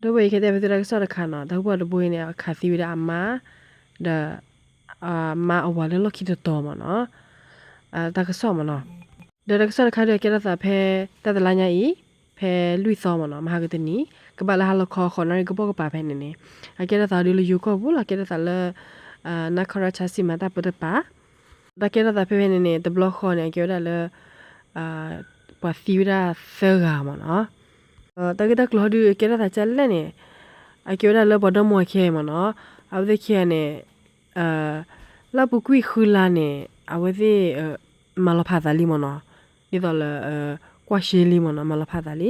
ဒီးဝဲအံၤကတဲဖဲသုတၢ်ကစီၣ်တခါနီၤ, တၢ်ဟူပှၤတဘိအံၤန့ၣ် အခးသံဝဲဒၣ်အမါ ဒီး မါအဝၤလၢလီၢ်ခံတတီၤမ့ၢ်နီၤ, တၢ်ကစီၣ်မ့ၢ်နီၤ. ဒီးတၢ်ကစီၣ်တခါဒီးအကဲထီၣ်သးဖဲ တၢ်တလါညါအံၤ ဖဲလွံၢ်သီမ့ၢ်နီၤ, မဟါကတနံၤ ကဘၣ်လၢဟါလီၤခီ ဃိးနၣ်ရံၣ်ကပိာ်ကပၤဖဲန့ၣ်န့ၣ် အကဲထီၣ်သးဒုးလၢယိၤကီၢ်ပူၤလီၤ, အကဲထီၣ်သးလၢ နၢ်ခီရၣ်ဆါစံးမၤတၢ်ပၢတပၤ တၢ်ကဲထီၣ်သးဖဲဖဲန့ၣ်န့ၣ် တဘျီဃီန့ၣ် အကဲဝဲဒၣ်လၢ ပှၤသံဝဲဒၣ်သၢဂၤမ့ၢ်နီၤ. တၢ်ဂ့ၢ်တၢ်ကျိၤဟီဒုး ကဲထီၣ်သးကလဲၣ်န့ၣ် အကဲဝဲဒၣ်လၢပှၤဒီမါဝၤခံဂၤမ့ၢ်နီၤ, အဝဲသ့ၣ်ခံဂၤန့ၣ် လၢအပူၤကွံာ်ဃုလါန့ၣ် အဝဲသ့ၣ် မၤလီၤဖးသးလံမ့ၢ်နီၤ, ဒ်သိးလၢ ကွၢ်ရှ့လံမ့ၢ်နီၤ, မၤလီၤဖးသးလံ.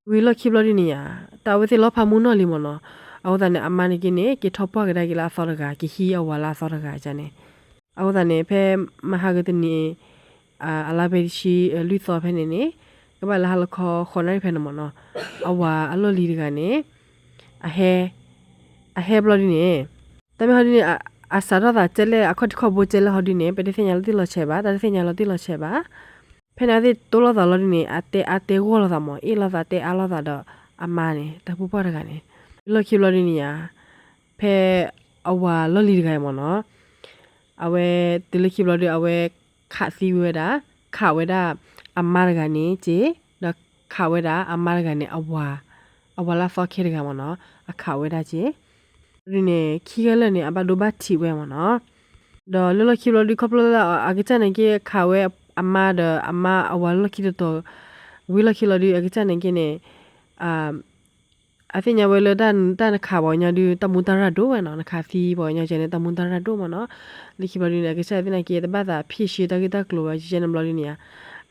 ဝံၤလီၢ်ခံဘျီဒုန့ၣ်ဧါ, တၢ်အဝဲသ့ၣ်လီၤဖးမူနီၢ်လံမ့ၢ်နီၤ, အဃိသတးန့ၣ် အမါန့ၣ်က့န့ၣ် က့ၤထီၣ်ပှၢ်ကဒါက့ၤလၢအသီတဂၤ, က့ၤဟံးအဝၤလၢအသီတဂၤန့ၣ်, အဃိသတးန့ၣ် ဖဲမဟါကတနံၤ အလါဖဲတဆံလွံၢ်သီဖဲန့ၣ်န့ၣ် ကဘၣ်လၢဟါလီၤခီ ဃိးနၣ်ရံၣ်ဖဲန့ၣ်မ့ၢ်နီၤ, အဝၤအလီၢ်လံၤတဂၤန့ၣ် အဟဲ အဟဲဘျီဒုန့ၣ် တၢ်မ့ၢ်ဟီဒုန့ၣ် အစးထီၣ်သးကဲလဲၣ် အခီၣ်ထံးခီၣ်ဘိကဲလဲၣ်ဟီဒုန့ၣ် ပတသ့ၣ်ညါလီၤတံၢ်လီၤဆဲးဘၣ်, တၢ်တသ့ၣ်ညါလီၤတံၢ်လီၤဆဲးဘၣ်. ဖဲန့ၣ်အဝဲသ့ၣ်တိၢ်လိာ်သးလီၤဒုန့ၣ် အတဲအါတဲဂီၢ်လိာ်သးမ့ၢ်, အ့ၣ်လိာ်သးတဲအါလိာ်သးဒီးအမါန့ၣ် တၢ်ပူၤပှၢ်တဂၤန့ၣ်, လီၢ်ခံဘျီဒုန့ၣ်ဧါ, ဖဲအဝၤလီၢ်လံၤတဂၤအံၤမ့ၢ်နီၤ, အဝဲတုၤလၢခံဘျီဒု အဝဲခးသံဝဲဒၣ်, ခးဝဲဒၣ်အမါတဂၤန့ၣ်က့, ဒီးခးဝဲဒၣ်အမါတဂၤန့ၣ် အဝၤလၢအသီခဲတဂၤမ့ၢ်နီၤ, အခးဝဲဒၣ်က့ ဒုန့ၣ် ခံဂၤလၢာ်န့ၣ် အဘၣ်ဒိဘၣ်ထံးဝဲမ့ၢ်နီၤ. ဒီးလၢလီၢ်ခံဘျီဒု ခီဖျိလၢအကစၢ်န့ၣ်က့ ခးဝဲအမါဒီးအမါအဝၤလၢလီၢ်ခံတတီၤ, ဝံၤလီၢ်ခံလီၤဒု အကစၢ်န့ၣ်က့န့ၣ် အသ့ၣ်ညါဝဲလၢတၢ်နခးပှၤကညီဒု တၢ်မူတၢ်ရၢ်ဒိၣ်ဝဲနီၤ, နခးသံပှၤကညီကဲန့ၣ် တၢ်မူတၢ်ရၢ်ဒိၣ်မ့ၢ်နီၤ. လၢခံဘျီဒုန့ၣ် အကစၢ်သ့ၣ်နာ်က့ တဘၣ်သးဖံးဆှၢတၢ်ဂ့ၢ်တၢ်ကျိၤဝဲ ကဲန့ၣ်ဘျီဒုန့ၣ်ဧါ,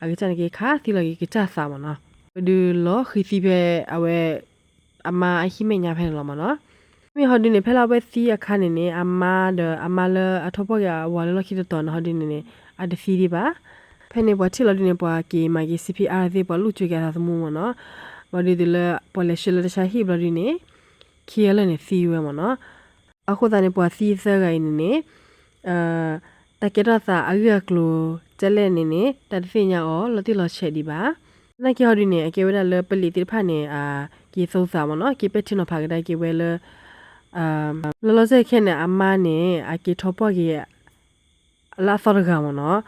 အကစၢ်န့ၣ်က့ ခးသံလီၤက့ၤကစၢ်သးမ့ၢ်နီၤ. ဝဲဒုလီၤဃံၤသံဖဲအဝဲ အမါအဟံၣ်မဲာ်ညါဖဲန့ၣ်လီၤမ့ၢ်နီၤ. မ့ၢ်ဟီဒုန့ၣ် ဖဲလၢအဝဲသံအခါန့ၣ်န့ၣ် အမါဒီးအမါလၢအထီၣ်ပှၢ်က့ၤအဝၤလၢလီၢ်ခံတတီၤန့ၣ် ဟီဒုန့ၣ်န့ၣ် အတသံဒံးဘၣ်. ဖဲန့ၣ် ပှၤထံၣ်လီၤဒုန့ၣ် ပှၤက့ၤမၤက့ၤ စီၣ်ဖံအါ သ့ၣ် ပှၤလူၢ်ကၠိက့ၤအသးသမူမ့ၢ်နီၤ. ဘျီဒုတုၤလၢပှၤလဲၤဆှၢလၢတၢ်ဆါဟံၣ်ဘျီဒုန့ၣ် ခံဂၤလၢာ်န့ၣ်သံဝဲမ့ၢ်နီၤ. အဃိသတးန့ၣ် ပှၤသံသၢဂၤအံၤန့ၣ်န့ၣ် တၢ်ကဲထီၣ်သးအဂ့ၢ်အကျိၤကဲလဲၣ်န့ၣ်န့ၣ် တၢ်တသ့ၣ်ညါအီၤလီၤတံၢ်လီၤဆဲးဒံးဘၣ်. သနာ်က့ဟီဒုန့ၣ် အကဲဝဲဒၣ်လၢပလံးသ့ၣ်တဖၣ်န့ၣ် က့ၤသိသးမ့ၢ်နီၤ, က့ၤပဲာ်ထံနီၤဖးကဒါက့ၤဝဲလၢ လၢလီၤစဲၢ်ခဲန့ၣ် အမါန့ၣ် အက့ၤထီၣ်ပှၢ်က့ၤ လၢအသီတဂၤမ့ၢ်နီၤ.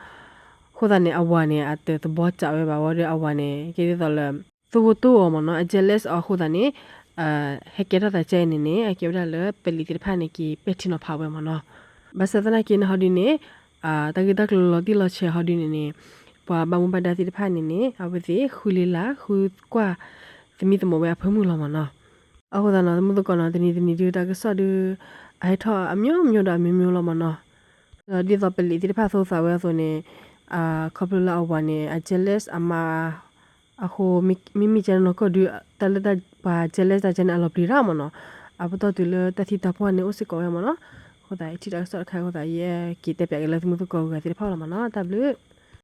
အဃိသတးန့ၣ် အဝၤန့ၣ် အတသဘီၣ်စးဝဲဘၣ်ဝဲဒီး အဝၤန့ၣ် ကဲဒ်သိးလၢ သူၣ်ကိၢ်သးဂီၤမ့ၢ်နီၤ, အ jealous အီၤအဃိသတးန့ၣ် ဟဲကဲထီၣ်သးကဲအံၤန့ၣ်န့ၣ် အကဲဝဲဒၣ်လၢပလံးသ့ၣ်တဖၣ်န့ၣ် က့ၤပဲာ်ထံနီၤဖးဝဲမ့ၢ်နီၤ. ဘၣ်ဆၣ်သနာ်က့န့ၣ်ဟီဒုန့ၣ် တၢ်ဂ့ၢ်တၢ်ကျိၤလီၤတံၢ်လီၤဆဲးဟီဒုန့ၣ်န့ၣ် ပှၤဘၣ်မူဘၣ်ဒါသ့ၣ်တဖၣ်န့ၣ်န့ၣ် အဝဲသ့ၣ်ဃုလ့လၢ် ဃုကွၢ်သမံသမိးဝဲအဖၢမုၢ်လီၤမ့ၢ်နီၤ. အဃိသတးနီၤ သမုသကိးနီၤ တနံၤတနံၤဒုတၢ်ကစီၣ်ဒု အဟဲထီၣ်အမျိုးမျိုးဒီးအမျိုးမျိုးလီၤမ့ၢ်နီၤ. ဒီးဒ်သိးပလံးသ့ၣ်တဖၣ်သိသးဝဲအသိးန့ၣ် ခီဖျိလၢအဝၤန့ၣ် အ jealous အမါ အဃိ မ့မ့ၢ်ကဲနီၢ်ကီၢ်ဒု တၢ်လၢပှၤ jealous တၢ်ကဲန့ၣ် အလီၤပျံၤတၢ်မ့ၢ်နီၤ. အပတီၢ်တုၤလၢတၢ်သံတၢ်ပှၢ်န့ၣ် အိၣ်စ့ၢ်ကီးဝဲမ့ၢ်နီၤ. အဃိသတးယထံၣ်တၢ်ကစီၣ်တခါအဃိသတး ယက့ၤတဲပၠးက့ၤလၢသမုသကိးဂၤသ့ၣ်တဖၣ်လီၤမ့ၢ်နီၤ. တၢ်ဘျုး